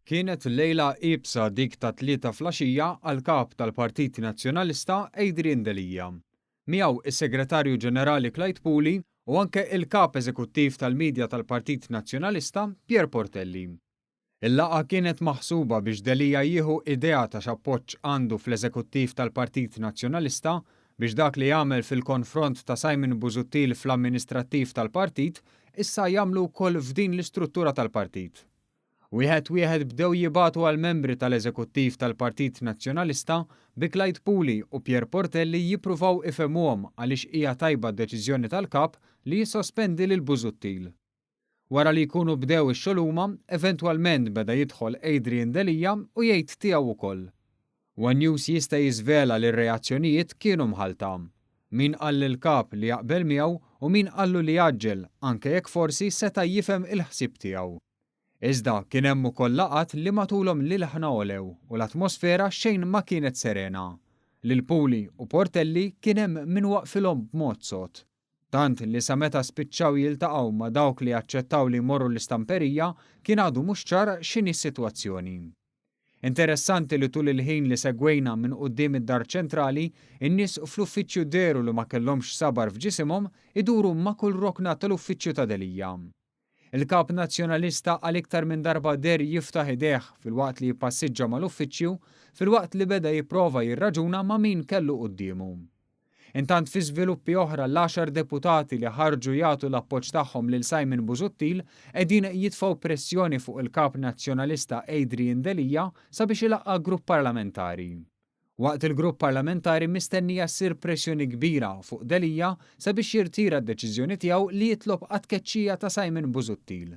Kienet lejla iebsa dik tat-Tlieta flaxija għall-Kap tal-Partit Nazzjonalista Adrian Delia. Miegħu is-Segretarju Ġenerali Clyde Puli u anke il-Kap Eżekuttiv tal-Media tal-Partit Nazzjonalista Pierre Portelli. Il-laqgħa kienet maħsuba biex Delia jieħu idea ta' x'appoġġ għandu fl-Eżekuttiv tal-Partit Nazzjonalista biex dak li għamel fil-konfront ta' Simon Busuttil fl-amministrattiv tal-partit issa jagħmlu wkoll f'din l-istruttura tal-partit. Wieħed wieħed bdew jibagħtu għall-membri tal-Eżekuttiv tal-Partit Nazzjonalista bi Clyde Puli u Pierre Portelli jippruvaw ifehmuhom għaliex hija tajba d-deċiżjoni tal-Kap li jissospendi lil Busuttil. Wara li jkunu bdew ix-xogħol huma, eventwalment beda jidħol Adrian Delia u jgħid tiegħu wkoll. One News jista' jiżvela li r-reazzjonijiet kienu mħallta. Min qal lill-Kap li jaqbel miegħu u min qallu li jgħaġġel anke jekk forsi seta' jifhem il-ħsieb tiegħu. Iżda, kien hemm ukoll laqgħat li matulhom l-ilħna għolew u l-atmosfera xejn ma kienet serena. Lil Puli u Portelli kien hemm min waqfilhom b'mod sod. Tant li sa meta spiċċaw jiltaqgħu ma' dawk li aċċettaw li jmorru l-istamperija kien għadu mhux ċar x'inhi s-sitwazzjoni. Interessanti li tul il-ħin li segwejna minn quddiem id-Dar Ċentrali, in-nies fl-uffiċċju dehru li ma kellhomx sabar f'ġisimhom iduru ma' kull rokna tal-uffiċċju ta' Delia. Il-Kap Nazzjonalista għal iktar minn darba deher jiftaħ idejh filwaqt li jippassiġġa mal-uffiċċju filwaqt li beda jipprova jirraġuna ma' min kellu quddiemu. Intant fi żviluppi oħra l-għaxar deputati li ħarġu jagħtu l-appoġġ tagħhom lil Simon Busuttil qegħdin jitfgħu pressjoni fuq il-Kap Nazzjonalista Adrian Delia sabiex ilaqqa' grupp parlamentari. Waqt il-grupp parlamentari mistennija ssir pressjoni kbira fuq Delia sabiex jirtira d-deċiżjoni tiegħu li jitlob għat-tkeċċija ta' Simon Busuttil.